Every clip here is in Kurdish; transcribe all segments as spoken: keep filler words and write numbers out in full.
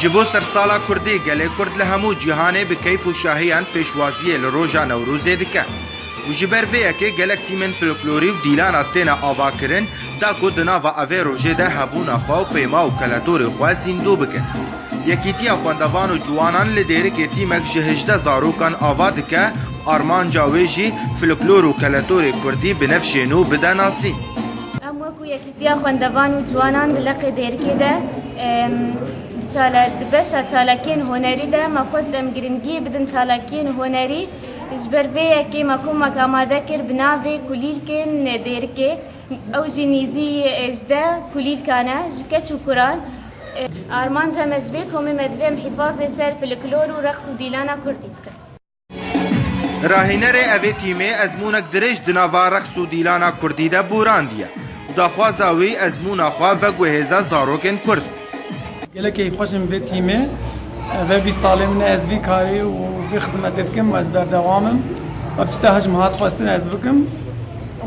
Ji bo sersala Kurdî, gelê Kurd li hemû cîhanê bi keyf û şahiyan pêşwaziyê li roja Newrozê dike û ji ber vê yekê gelek tîmên folklorî û dîlana têne avakirin, da ku di nava evê rojê de hebûna xwe û peyma û keletorê xwe zîndû bikin. Yekîtiya Xwendevan û Ciwanan li Dêrikê tîmek ji hejdeh zarokan ava dike û armanca wê jî folklor û keletorê Kurdî bi nifşê nû bide nasîn. Em wekî Yekîtiya Xwendevan û Ciwanan di Leqê Dêrikê de, em, di çale-, di beşa çalakiyên hunerî de me xwest em giringiyê bidin çalakiyên hunerî. Ji ber vê yekê me komek amade kir bi navê Kulîlkên Dêrikê. Ew jî nêzî hejdeh kulîlkan e, ji keç û kuran. E, armanca me ji vê komê me divê em hîfazê ser folklor û reqs û dîlana kurdî bikin. Rahînerê evê tîmê ezmûnek dirêj di nava reqs û dîlana kurdî de borandiye û daxwaza wî ezmûna xwe veguhêze zarokên kurd. Gelek keyfxweş im vê tîmê. Ev e bîst salê min e ez vî karî û vî xizmetê dikim û ez berdewam im. Ev tişta hej min hat xwestin ez bikim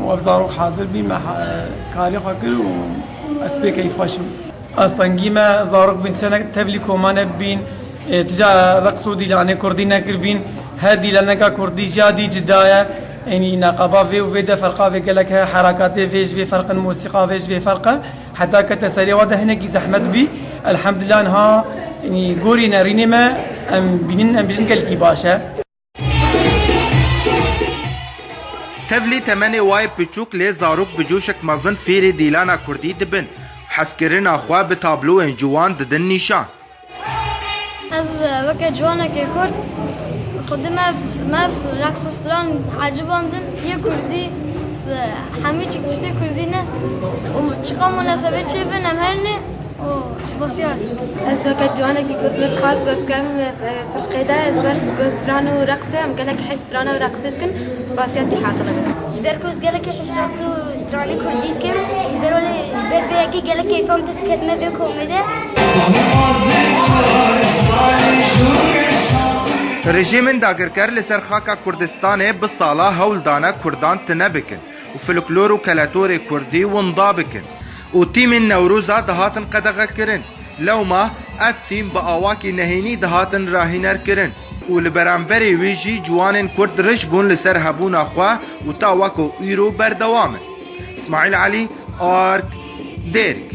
û ev zarok hazir bîn, me ha-, karê xwe kir û ez pê keyfxweş im. Astengî me zarok bîn, çenek tevlî koma nebîn, e, tija reqs û dîlanê kurdî nekiribîn, her dîlaneka kurdî ji ya dî cida ye. Yanî neqaba vê û vê de ferqa vê gelek heye, herakatê vê ji vê ferq in, mûsîqa vê ji vê ferq e. Heta kete serê wa de hinekî zehmet bî. Elhamdulillah niha, yanî gorî nerînê me em bînin, em bêjin gelkî baş e. Tevlî temenê wayê piçûk lê zarok bi coşek mezin fêrê dîlana kurdî dibin û hezkirina xwe bi tabloyên ciwan didin nîşan. Ez, e, weke ciwanekê Kurd, xwedî me, me reqs û stran ecibandin yê Kurdî, s-, hemî çik tiştê Kurdî ne û çiqa munasebet çêbin em herinê û spasiya. Ez weke ciwanekî Kurd, min dixwest goz bikem, e, firqê de ez ber stran û reqsê em gelek hej strana û reqsê dikin, spasiya tî hatine bikim. Ji ber ku ez gelekî hej reqs û stranê kurdî dikim, ji ber olê, ji ber vê yekê gelek keyfa min tê diketime vê komê de. Rejîmên dagirker li ser xaka Kurdistanê bi sala hewl dane kurdan tine bikin û folklor û keletorê kurdî winda bikin û tîmên Newroza dihatin qedexekirin. Lewma ev tîm bi awakî nehênî dihatin rahînerkirin û li beramberê wî jî ciwanên Kurd riş bûn li ser hebûna xwe û ta weko îro berdewam in. Îsmaîl Elî, Ark, Dêrik.